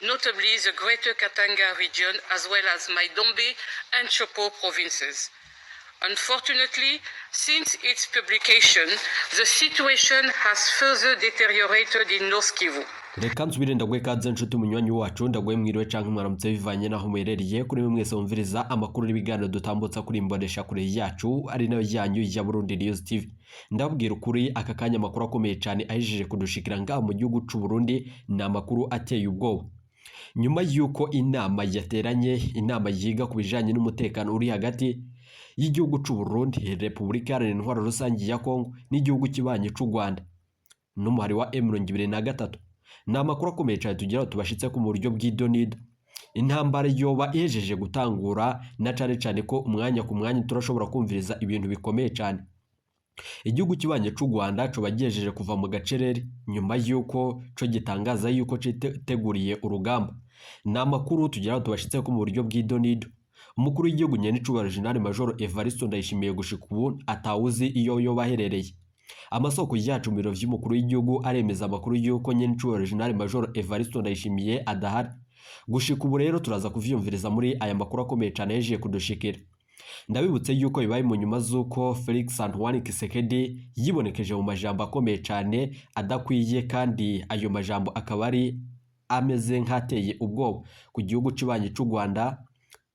notably the Greater Katanga region, as well as Mai-Ndombe and Tshopo provinces. Unfortunately, since its publication, the situation has further deteriorated in North Kivu. Reka nsubire ndaguhe ikaze, nshuti munywanyi wacu. Ndaguhe mwiriwe canke mwaramutse, bivanye naho muherereye. Kuri mwe mwese wumviriza amakuru n'ibiganiro dutambutsa kuri imbonesha kure yacu, ari nayo yanyu ya Burundi News TV, ndababwira ukuri, aka kanya amakuru akomeye cyane ahejeje kudushikira ngaha mu gihugu c'u Burundi ni amakuru ateye ubwoba. Nyuma y'uko inama yateranye, inama yiga ku bijanye n'umutekano uri hagati y'igihugu c'u Burundi, Repubulika Iharanira Intwaro Rusange ya Kongo n'igihugu kibanyi c'u Rwanda n'umuhari wa M23, ni amakuru akomeye cyane tugira tubashitse ku buryo bw'idonido. Intambara yoba ihejeje gutangura, na cane cane ko umwanya ku mwanya turashobora kumviriza ibintu bikomeye cyane. Igihugu kibanye c'u Rwanda coba gihejeje kuva mu gacerere nyuma y'uko co gitangaza yuko citeguriye urugamba. Ni amakuru tugira tubashitse ko mu buryo bw'idonido. Umukuru w'igihugu nyenicubahiro General Major Evariste Ndayishimiye gushika ubu atawuzi iyo yoba aherereye. Amasoko yacu mu biro vy'umukuru w'igihugu aremeza amakuru y'uko nyenicubahiro General Major Evariste Ndayishimiye adahari gushika ubu. Rero turaza kuvyumviriza muri aya makuru akomeye cane yaje kudushikira. Ndabibutse yuko bibaye mu nyuma z'uko Felix Antoine Tshisekedi yibonekeje mu majambo akomeye cane adakwiye, kandi ayo majambo akaba ari ameze nk'ateye ubwoba ku gihugu kibanyi c'u Rwanda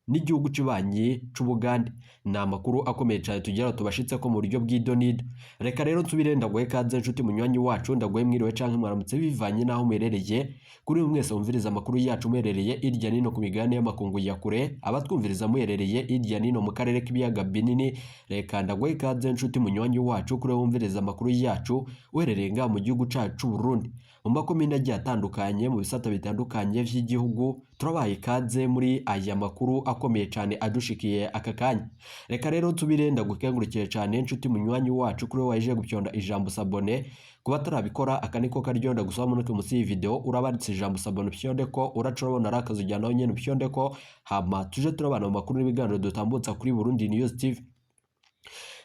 n'igihugu kibanyi c'Ubugande. Ni amakuru akomeye cyane tugira tubashitse ko mu buryo bw'idonido. Reka rero nsubire ndaguhe kaze, nshuti munywanyi wacu. Ndaguhe mwiriwe canke mwaramutse, bivanye n'aho muherereye. Kuri buri mwese wumviriza amakuru yacu muherereye irya nino ku migabane y'amakungu ya kure, abatwumviriza muherereye irya nino mu karere k'ibiyaga binini, reka ndaguhe ikaze, nshuti munywanyi wacu. Kuri wumviriza amakuru yacu uherereye ngaha mu gihugu cacu c'u Burundi, mu makomine agiye atandukanye, mu bisata bitandukanye vy'igihugu, turabaye ikaze muri aya makuru akomeye cyane adushikiye aka kanya. Reka rero nsubire ndagukengurukire cyane, nshuti munywanyi wacu, kuri wowe waje gupyonda ijambo s'abonner. Kuba atarabikora, aka niko karyo ndagusaba: munuke munsi y'iyi video urabanditse ijambo s'abonner, upyonde ko uraca urabona ari akazu ujyanaho nyene, upyonde ko, hama tuje turabana mu makuru n'ibiganiro dutambutsa kuri Burundi News TV.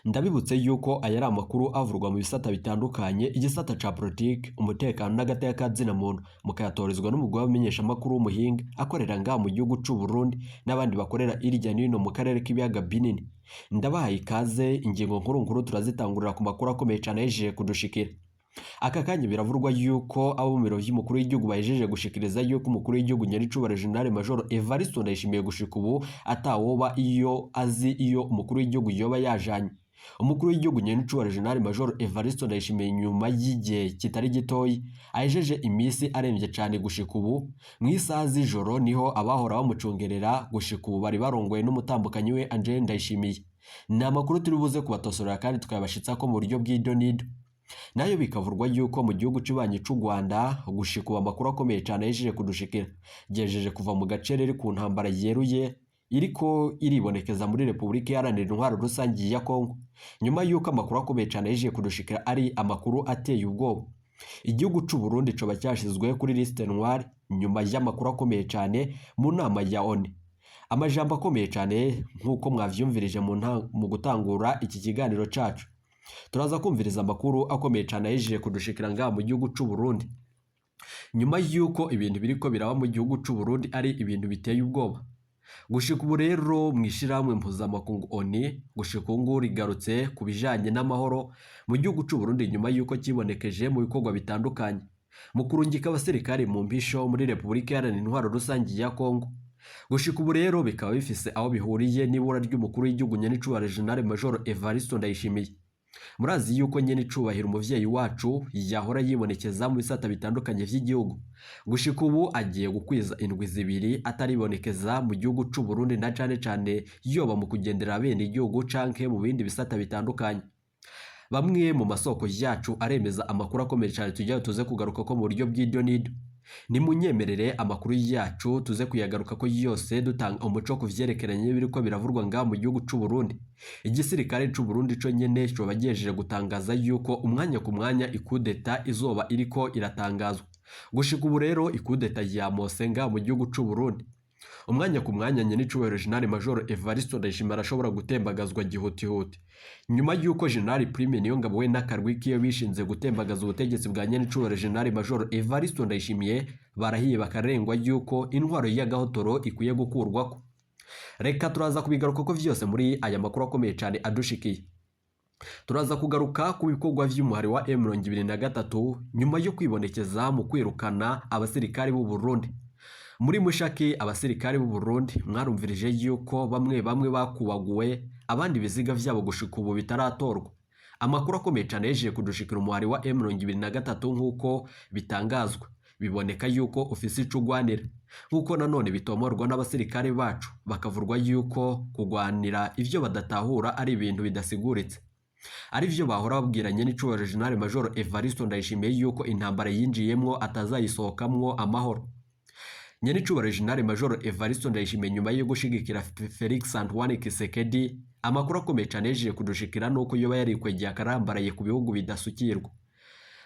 Ndabibutse yuko aya ari amakuru avurwa mu bisata bitandukanye, igisata ca politike, umutekano n'agateka ka muntu, mukayatorezwa n'umugwi w'abamenyeshamakuru w'umuhinga akorera ngaha mu gihugu c'u Burundi n'abandi bakorera irya nino mu karere k'ibiyaga binini. Ndabahaye ikaze. Ingingo nkuru nkuru turazitangurira ku makuru akomeye cane yahejeje kudushikira aka kanya. Biravurwa yuko abo mu biro vy'umukuru w'igihugu bahejeje gushikiriza yuko umukuru w'igihugu nyaricubahiro General Major Evariste Ndayishimiye gushika ubu atawoba iyo azi iyo umukuru w'igihugu yoba yajanye. Umukuru w'igihugu nyenicubahiro General Major Evariste Ndayishimiye, nyuma y'igihe kitari gitoyi ahejeje iminsi aremvye cane, gushika ubu mu isaha z'ijoro niho abahora bamucungerera gushika ubu bari barongoye n'umutambukanyi we Angel Ndayishimiye. Ni amakuru turi buze kubatosorera kandi tukayabashitsa ko mu buryo bw'idonido. Nayo bikavurwa yuko mu gihugu cy'ubanyi c'u Rwanda gushika ubu amakuru akomeye cyane yahejeje kudushikira gejeje kuva mu gacerere ku ntambara yeruye iriko iribonekeza muri Repubulika Iharanira Intwaro Rusange ya Kongo, nyuma y'uko amakuru akomeye cyane yahejeje kudushikira ari amakuru ateye ubwoba. Igihugu c'u Burundi coba cyashizwe kuri liste noire nyuma y'amakuru akomeye cyane mu nama ya ONU. Amajambo akomeye cyane, nk'uko mwavyumvirije mu gutangura iki kiganiro cacu, turaza kumviriza amakuru akomeye cyane yahejeje kudushikira ngaha mu gihugu c'u Burundi, nyuma y'uko ibintu biriko biraba mu gihugu c'u Burundi ari ibintu biteye ubwoba. Gushika ubu rero, mu ishirahamwe mpuzamakungu ONU gushika ubu ngubu rigarutse ku bijanye n'amahoro mu gihugu c'u Burundi, nyuma y'uko kibonekeje mu bikorwa bitandukanye mu kurungika abasirikare mu mpisho muri Repubulika Iharanira Intwaro Rusange ya Kongo. Gushika ubu rero bikaba bifise aho bihuriye n'ibura ry'umukuru w'igihugu nyenicubahiro General Major Evariste Ndayishimiye. Murazi yuko nyenicubahiro umuvyeyi wacu yahora yibonekeza mu bisata bitandukanye vy'igihugu. Gushika ubu agiye gukwiza indwi 2 ataribonekeza mu gihugu c'u Burundi, na cane cane yoba mu kugendera bene igihugu canke mu bindi bisata bitandukanye. Bamwe mu masoko yacu aremeza amakuru akomeye cyane tujya tuze kugaruka ko mu buryo bw'idonido. Nimunyemerere amakuru yacu tuze kuyagaruka ko yose, dutanga umuco ku vyerekeranye n'ibiriko biravurwa ngaha mu gihugu c'u Burundi. Igisirikare c'u Burundi co nyene coba gihejeje gutangaza yuko umwanya ku mwanya ikudeta izoba iriko iratangazwa. Gushika ubu rero ikudeta yamose ngaha mu gihugu c'u Burundi. Umwanya ku mwanya nyenicubahiro Jenerali Major Evariste Ndayishimiye arashobora gutembagazwa gihutihuti. Nyuma y'uko Jenerali Prime Niyongabo we n'akarwi kiwe bishinze gutembagaza ubutegetsi bwa nyenicubahiro Jenerali Major Evariste Ndayishimiye, barahiye bakarengwa y'uko intwaro y'agahotoro ikwiye gukurwako. Reka turaza kubigaruka ko vyose muri aya makuru akomeye cyane adushikiye. Turaza kugaruka ku bikorwa vy'umuhari wa M23 nyuma yo kwibonekeza mu kwirukana abasirikari b'u Burundi. Muri Mushaki abasirikari b'u Burundi mwarumvirije yuko bamwe bamwe bakubaguwe, abandi ibiziga vyabo gushika ubu bitaratorwa. Amakuru akomeye cyane yejeje kudushikira umuhari wa M23 nk'uko bitangazwa, biboneka yuko ufise ico ugwanira, nk'uko nanone bitomorwa n'abasirikare bacu bakavurwa yuko kugwanira ivyo badatahura ari ibintu bidasiguritse. Ari vyo bahora babwiranye n'icubahiro Jenerali Major Evariste Ndayishimiye yuko intambara yinjiyemwo atazayisohokamwo amahoro. Nyenicubahiro Jenerali Major Evariste Ndayishimiye nyuma yo gushigikira Felix Antoine Tshisekedi, amakuru akomeye cyane yejeje kudushikira nuko yoba yarikwegeye akarambaraye ku bihugu bidasukirwa.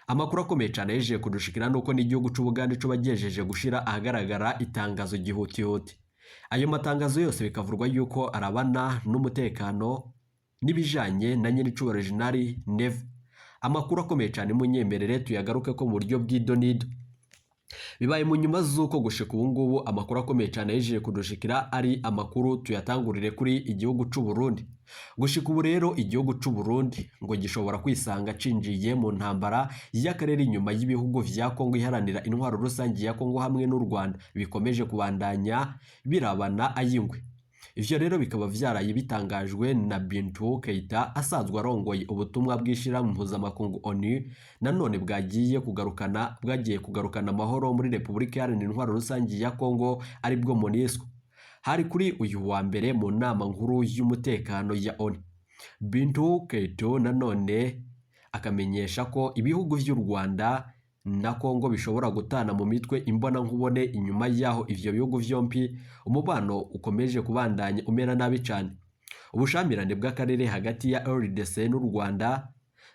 Amakuru akomeye cyane yejeje kudushikira nuko n'igihugu c'Ubugande co bagejeje gushira ahagaragara itangazo gihutihuti. Ayo matangazo yose bikavurwa yuko arabana n'umutekano n'ibijanye na nyenicubahiro Jenerali Neva. Amakuru akomeye cyane munyemerere tuyagaruke ko mu buryo bw'idonido. Bibaye mu nyuma z'uko gushika ubu ngubu amakuru akomeye cyane yejeje kudushikira ari amakuru tuyatangurire kuri igihugu c'u Burundi. Gushika ubu rero igihugu c'u Burundi ngo gishobora kwisanga cinjiye mu ntambara y'akarere inyuma y'ibihugu vya Kongo iharanira intwaro rusange ya Kongo hamwe n'u Rwanda bikomeje kubandanya birabana ayingwe. Ivyo rero bikaba vyaraye bitangajwe na Bintou Keita asanzwe arongoye ubutumwa bw'ishirahamwe mpuzamakungu ONU, nanone bwagiye kugarukana amahoro muri Repubulika Iharanira Intwaro Rusange ya Kongo aribwo MONUSCO. Hari kuri uyu wa mbere mu nama nkuru y'umutekano ya ONU. Bintou Keita nanone akamenyesha ko ibihugu vy'u Rwanda na Kongo bishobora gutana mu mitwe imbona nkubone inyuma yaho ivyo bihugu vyompi umubano ukomeje kubandanya umera nabi cyane. Ubushamirane bw'akarere hagati ya RDC n'u Rwanda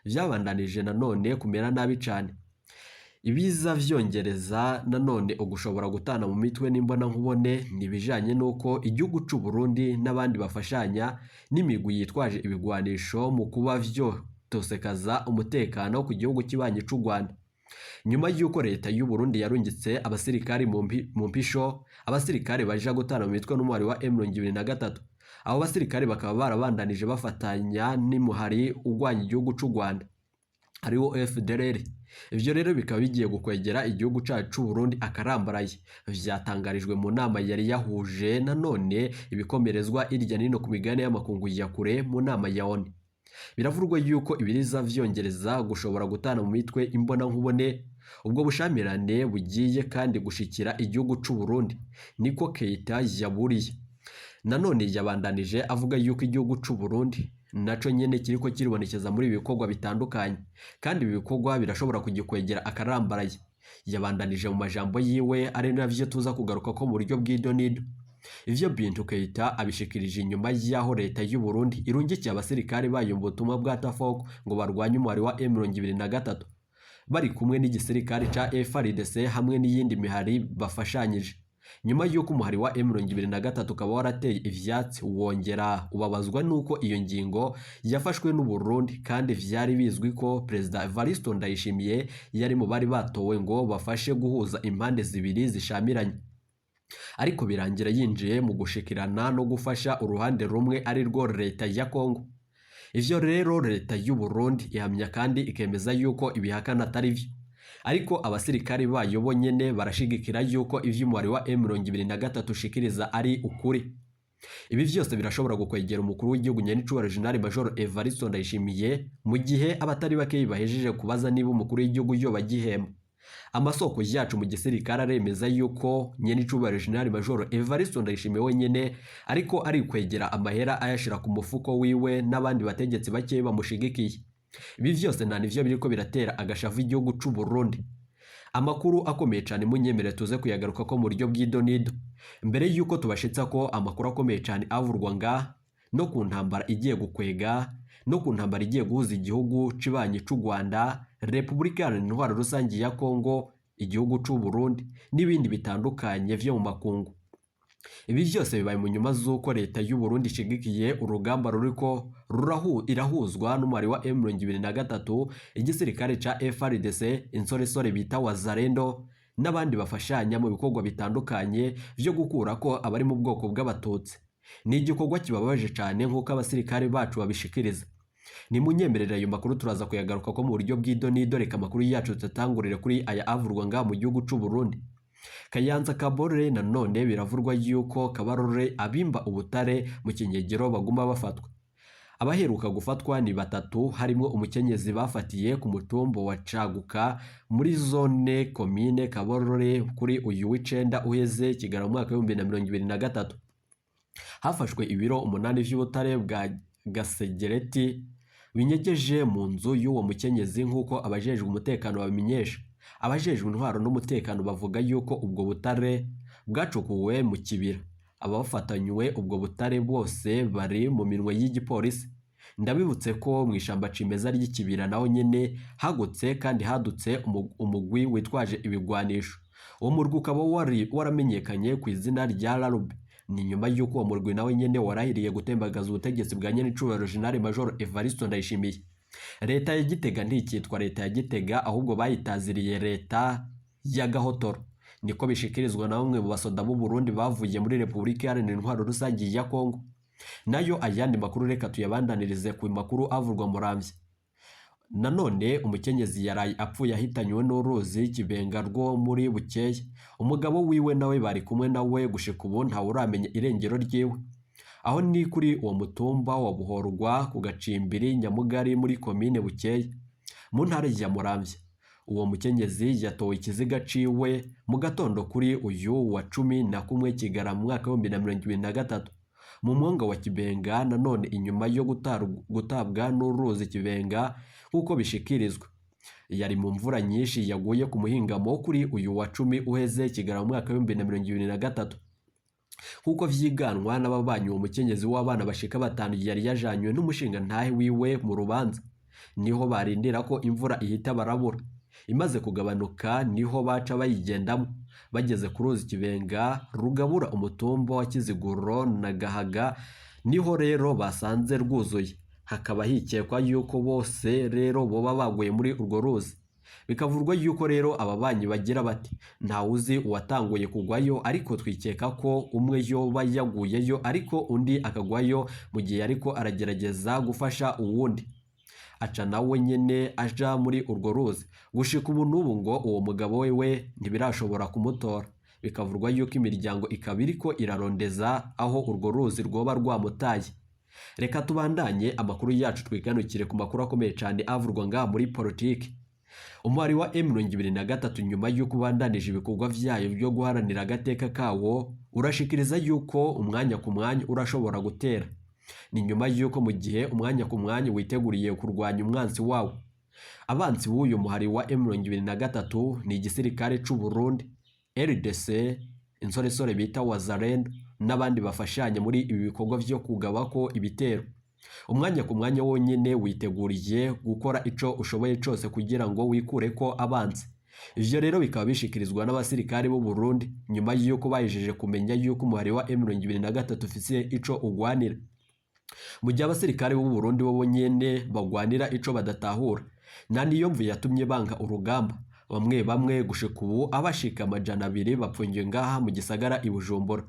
vyabandanije nanone kumera nabi cyane. Ibiza vyongereza nanone ugushobora gutana mu mitwe n'imbona nkubone nibijanye nuko igihugu c'u Burundi n'abandi bafashanya n'imigwi yitwaje ibigwanisho mu kuba vyo tosekaza umutekano ku gihugu kibanyi c'u Rwanda. Nyuma y'uko leta y'u Burundi yarungitse abasirikari mu mpisho, abasirikare baja gutana mu mitwe n'umuhari wa M23. Abo basirikare bakaba barabandanije bafatanya n'imuhari ugwanya igihugu c'u Rwanda ariwo FDLR. Ivyo rero bikaba bigiye gukwegera igihugu cacu c'u Burundi akarambaraye. Vyatangarijwe mu nama yari yahuje nanone ibikomerezwa irya nino ku migabane y'amakungu ya kure mu nama ya ONU. Biravurwa yuko ibiriza vyongereza gushobora gutana mu mitwe imbona nkubone ubwo bushamirane bugiye kandi gushikira igihugu c'u Burundi, niko Keita yaburiye. Nanone yabandanije avuga yuko igihugu c'u Burundi naco nyene kiriko kiribonekeza muri ibi bikorwa bitandukanye, kandi ibi bikorwa birashobora kugikwegera akarambaraye. Yabandanije mu majambo yiwe ari navyo tuza kugaruka ko mu buryo bw'idonido. Ivyo Bintou Keita abishikirije inyuma y'aho leta y'u Burundi irungikiye abasirikare bayo mu butumwa bwa TAFOC ngo barwanye umuhari wa M23 bari kumwe n'igisirikare ca FARDC hamwe n'iyindi mihari bafashanyije. Nyuma y'uko umuhari wa M23 ukaba warateye ivyatsi wongera ubabazwa nuko iyo ngingo yafashwe n'u Burundi, kandi vyari bizwi ko Perezida Evariste Ndayishimiye yari mu bari batowe ngo bafashe guhuza impande zibiri zishamiranye, ariko birangira yinjiye mu gushikirana no gufasha uruhande rumwe ari rwo leta ya Kongo. Ivyo rero leta y'u Burundi ihamya kandi ikemeza yuko ibihakana atari vyo, ariko abasirikari bayo bonyene barashigikira yuko ivy'umuhari wa M23 ushikiriza ari ukuri. Ibi vyose birashobora gukwegera umukuru w'igihugu nyenicubahiro Jenerali Major Evariste Ndayishimiye mu gihe abatari bake bahejeje kubaza niba umukuru w'igihugu yoba agihema. Amasoko yacu mu gisirikare aremeza yuko nyenicubahiro Jenerali Major Evariste Ndayishimiye wenyene ariko ari kwegera amahera ayashira ku mufuko wiwe n'abandi bategetsi bake bamushigikiye. Ibi vyose nta nivyo biriko biratera agashavu igihugu c'u Burundi. Amakuru akomeye cyane munyemere tuze kuyagaruka ko mu buryo bw'idonido. Mbere yuko tubashitsa ko amakuru akomeye cyane avurwa nga no ku ntambara igiye gukwega no ku ntambara igiye guhuza igihugu cibanyi c'u Rwanda, Repubulika Iharanira Intwaro Rusange ya Kongo, igihugu c'u Burundi n'ibindi bitandukanye vyo mu makungu. Ibi byose bibaye mu nyuma z'uko leta y'u Burundi ishigikiye urugamba ruriko irahuzwa n'umwari wa M23, igisirikare ca FARDC, insoresore bita Wazalendo n'abandi bafashanya mu bikorwa bitandukanye vyo gukurako abari mu bwoko bw'abatutsi. Ni igikorwa kibabaje cane nk'uko abasirikare bacu babishikiriza. Nimunyemerera ayo makuru turaza kuyagaruka ko mu buryo bw'idonido. Reka amakuru yacu tutatangurire kuri aya avurwa ngaha mu gihugu c'u Burundi. Kayanza Kaborore nanone biravurwa yuko Kabarore abimba ubutare mu kinyegero baguma bafatwa. Abaheruka gufatwa ni batatu, harimo umukenyezi bafatiye ku mutumbo wa Caguka muri zone komine Kabarore kuri uyu w'icenda uheze Kigarama mu mwaka w'2023. Hafashwe ibiro 8 vy'ubutare bwa gasegereti binyegeje mu nzu y'uwo mukenyezi nk'uko abajejwe umutekano babimenyesha. Abajejwe intwaro n'umutekano bavuga yuko ubwo butare bwacukuwe mu kibira. Abafatanywe ubwo butare bose bari mu minwe y'igipolisi. Ndabibutse ko mu ishamba cimeza ry'ikibira naho nyene hagutse kandi hadutse umugwi witwaje ibigwanisho. Uwo murwi ukaba wari waramenyekanye ku izina rya Larube. Ni nyuma y'uko uwo murwi nawe nyene warahiriye gutembagaza ubutegetsi bwa nyenicubahiro General Major Evariste Ndayishimiye. Leta ya Gitega ntikitwa leta ya Gitega, ahubwo bayitaziriye leta ya Gahotoro. Niko bishikirizwa na bamwe mu basoda b'u Burundi bavuye muri Repubulika Iharanira Intwaro Rusange ya Kongo. Nayo ayandi makuru reka tuyabandanirize ku makuru avurwa Muramvya. Nanone umukenyezi yaraye apfuye ahitanywe n'uruzi Kibenga rwo muri Bukeye. Umugabo wiwe nawe bari kumwe nawe gushika ubu ntawe uramenya irengero ryiwe. Aho ni kuri uwo mutumba wa Buhorwa ku Gacimbiri Nyamugari muri komine Bukeye mu ntara ya Muramvya. Uwo mukenyezi yatowe ikiziga ciwe mu gatondo kuri uyu wa 11 Kigarama mu mwaka w'2023 mu mwonga wa Kibenga, nanone inyuma yo gutabwa n'uruzi Kibenga nk'uko bishikirizwa. Yari mu mvura nyinshi yaguye ku muhingamo kuri uyu wa 10 uheze Kigarama mu mwaka w'2023. Nk'uko vyiganwa n'ababanyi, uwo mukenyezi w'abana bashika 5 yari yajanywe n'umushingantahe wiwe mu rubanza. Niho barindira ko imvura ihita barabura. Imaze kugabanuka niho baca bayigendamo. Bageze ku ruzi Kibenga rugabura umutumba wa Kiziguro na Gahaga, niho rero basanze rwuzuye. Hakaba hikekwa yuko bose rero boba baguye muri urwo ruzi. Bikavurwa yuko rero ababanyi bagira bati ntawuzi uwatanguye kugwayo, ariko twikeka ko umwe yoba yaguyeyo ariko undi akagwayo mu gihe ariko aragerageza gufasha uwundi, aca nawe nyene aja muri urwo ruzi. Gushika ubu n'ubu ngo uwo mugabo wewe ntibirashobora kumutora. Bikavurwa yuko imiryango ikaba iriko irarondeza aho urwo ruzi rwoba rwamutaye. Reka tubandanye amakuru yacu twiganukire ku makuru akomeye cane avurwa ngaha muri politiki. Umwari wa M23 nyuma y'uko ubandanije ibikorwa vyayo byo guharanira agateka kawo, urashikiriza yuko umwanya ku mwanya urashobora gutera. Ni nyuma y'uko mu gihe umwanya ku mwanya witeguriye kurwanya umwansi wawo. Abansi b'uyu muhari wa M23 ni igisirikare c'u Burundi, RDC, insoresore bita Wazalendo n'abandi bafashanya muri ibi bikorwa vyo kugabako ibitero. Umwanya ku mwanya wonyene witeguriye gukora ico ushoboye cose kugira ngo wikureko abansi. Ivyo rero bikaba bishikirizwa n'abasirikare b'u Burundi nyuma y'uko bahejeje kumenya yuko umuhari wa M23 ufise ico ugwanira. Mu gihe abasirikare b'u Burundi bo nyene bagwanira ico badatahura, na niyo mvu yatumye banga urugamba. Bamwe bamwe gushika ubu abashika 200 bapfungiwe ngaha mu gisagara i Bujumbura.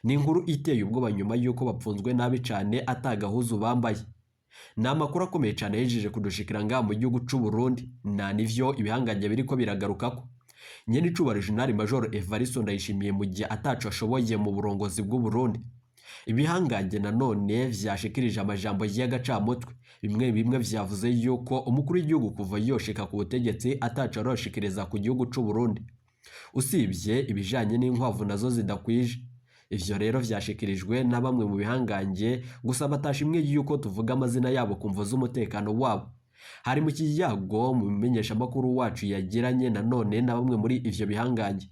Ni inkuru iteye ubwoba nyuma y'uko bapfunzwe nabi cane atagahuzu bambaye. Ni amakuru akomeye cane yejeje kudushikira ngaha mu gihugu c'u Burundi, na nivyo ibihangange biriko biragarukako. Nyenicubahiro General Major Evariste Ndayishimiye mu gihe ataco ashoboye mu burongozi bw'u Burundi. Ibihangange nanone vyashikirije amajambo y'agacamutwe. Bimwe bimwe vyavuze yuko umukuru w'igihugu kuva yoshika ku butegetsi ataco aroshikiriza ku gihugu c'u Burundi, usibye ibijanye n'inkwavu nazo zidakwije. Ivyo rero vyashikirijwe na bamwe mu bihangange, gusa batashimwe yuko tuvuga amazina yabo ku mvo z'umutekano wabo. Hari mu kiyago mu bimenyeshamakuru wacu yagiranye nanone na bamwe muri ivyo bihangange.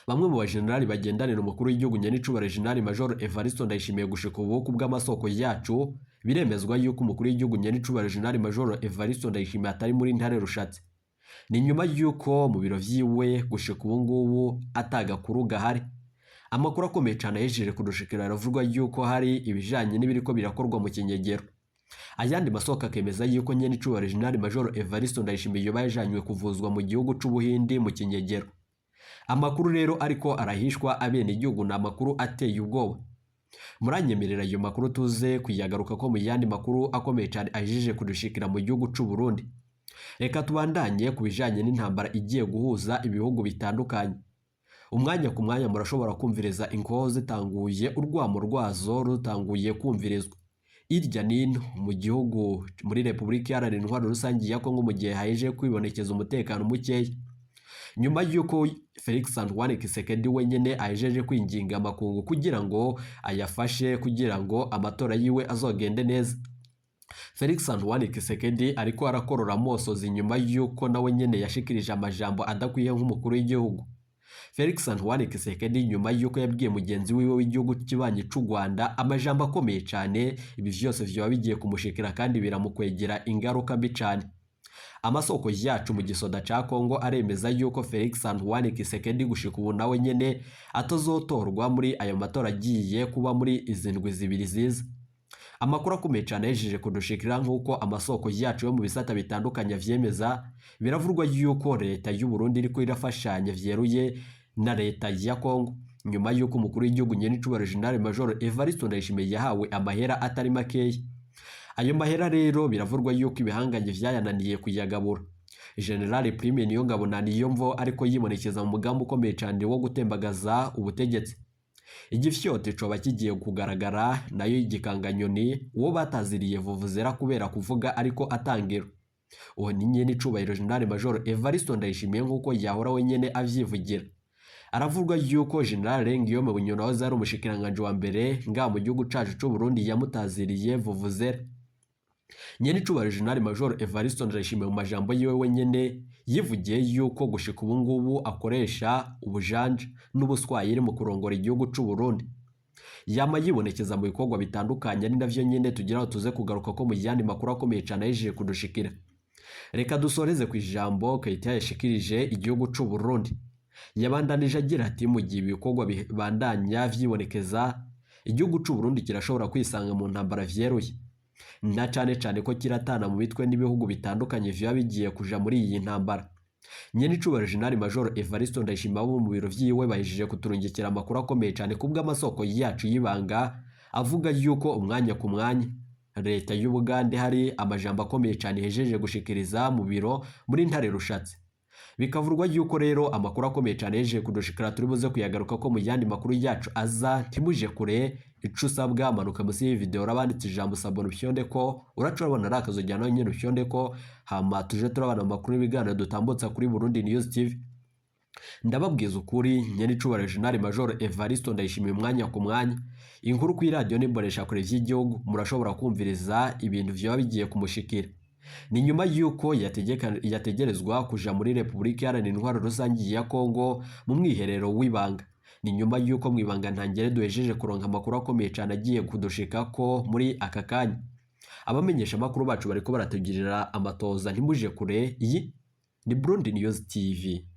Bamwe mu bajenerali bagendanira umukuru w'igihugu nyenicubahiro General Major Evariste Ndayishimiye gushika ubu ku bw'amasoko yacu, biremezwa yuko umukuru w'igihugu nyenicubahiro General Major Evariste Ndayishimiye atari muri Ntare Rushatsi. Ni nyuma yuko mu biro vyiwe gushika ubu ngubu atagakuru gahari. Amakuru akomeye cane ahejeje kudushikira aravugwa yuko hari ibijanye n'ibiriko birakorwa mu kinyegero. Ayandi masoko akemeza yuko nyene icubahiro General Major Evariste Ndayishimiye yoba yajanywe kuvuzwa mu gihugu c'Ubuhindi mu kinyegero. Amakuru rero ariko arahishwa abenegihugu ni amakuru ateye ubwoba. Muranyemerera ayo makuru tuze kuyagaruka ko mu yandi makuru akomeye cyane ahejeje kudushikira mu gihugu c'u Burundi. Reka tubandanye ku bijanye n'intambara igiye guhuza ibihugu bitandukanye. Umwanya ku mwanya murashobora kumviriza inkoho zitanguye urwamo rwazo rutanguye kumvirizwa irya nino mu gihugu muri Repubulika Iharanira Intwaro Rusange ya Kongo, mu gihe haje kwibonekeza umutekano mukeya nyuma y'uko Felix Antoine Tshisekedi wenyene ahejeje kwinginga amakungu kugira ngo ayafashe kugira ngo amatora yiwe azogende neza. Felix Antoine Tshisekedi ariko arakorora amosozi nyuma y'uko nawe nyene yashikirije amajambo adakwiye nk'umukuru w'igihugu. Felix Antoine Tshisekedi nyuma y'uko yabwiye mugenzi wiwe w'igihugu kibanyi c'u Rwanda amajambo akomeye cane, ibi vyose vyoba bigiye kumushikira kandi biramukwegera ingaruka mbi cane. Amasoko yacu mu gisoda ca Kongo aremeza yuko Felix Antoine Tshisekedi gushika ubu nawe nyene atazotorwa muri ayo matora agiye kuba muri izi ndwi zibiri ziza. Amakuru akomeye cane yahejeje kudushikira nk'uko amasoko yacu yo mu bisata bitandukanye avyemeza, biravurwa yuko leta y'u Burundi iriko irafashanya vyeruye na leta ya Kongo nyuma yuko umukuru w'igihugu nyenicubahiro General Major Evariste Ndayishimiye yahawe amahera atari makeya. Ayo mahera rero biravurwa yuko ibihangange vyayananiye kuyagabura. General Prime Niyongabo na Niyomvo ariko yibonekeza mu mugambi ukomeye cane wo gutembagaza ubutegetsi. Igifyote coba kigiye kugaragara nayo igikanganyoni uwo bataziriye vuvuzera kubera kuvuga ariko atangira. Uwo ni nyenicubahiro General Major Evariste Ndayishimiye nk'uko yahora wenyene avyivugira. Aravurwa yuko General Guillaume Bunyoni wahoze ari umushikiranganji wa mbere ngaha mu gihugu cacu c'u Burundi yamutaziriye vuvuzera. Nyenicubahiro General Major Evariste Ndayishimiye mu majambo yiwe wenyene yivugiye yuko gushika ubu ngubu akoresha ubujanja n'ubuswahili mu kurongora igihugu c'u Burundi. Yama yibonekeza mu bikorwa bitandukanye, ari navyo nyene tugira ngo tuze kugaruka ko mu yandi makuru akomeye cane ahejeje kudushikira. Reka dusoreze ku ijambo Keita yashikirije igihugu c'u Burundi. Yabandanije agira ati mu gihe ibikorwa bibandanya vyibonekeza, igihugu c'u Burundi kirashobora kwisanga mu ntambara vyeruye, na cane cane ko kiratana mu mitwe n'ibihugu bitandukanye vyoba bigiye kuja muri iyi ntambara. Nyenicubahiro General Major Evariste Ndayishimiye abo mu biro vyiwe bahejeje kuturungikira amakuru akomeye cane kubw'amasoko yacu y'ibanga avuga yuko umwanya ku mwanya leta y'Ubugande hari amajambo akomeye cane ihejeje gushikiriza mu biro muri Ntare Rushatsi. Bikavurwa yuko rero amakuru akomeye cane yeje kudushikira turi buze kuyagaruka ko mu yandi makuru yacu aza. Ntimuje kure, ico usabwa manuka musi y'iyi video urabanditse ijambo sabona ufyonde ko uraca urabona ari akazogera nawe nyene ufyonde ko, hama tuje turabana mu makuru y'ibiganiro dutambutsa kuri Burundi News TV. Ndababwiza ukuri nyenicubahiro General Major Evariste Ndayishimiye umwanya ku mwanya inkuru ku iradiyo n'imboneshakure vy'igihugu murashobora kumviriza ibintu vyoba bigiye kumushikira. Ni nyuma y'uko yategerezwa kuja muri Repubulika Iharanira Intwaro Rusange ya Kongo mu mwiherero w'ibanga. Ni nyuma y'uko mu ibanga ntangere duhejeje kuronka amakuru akomeye cane agiye kudushika ko muri aka kanya. Abamenyesha amakuru bacu bariko baratugirira amatoza, ntimuje kure. Iyi ni Burundi News TV.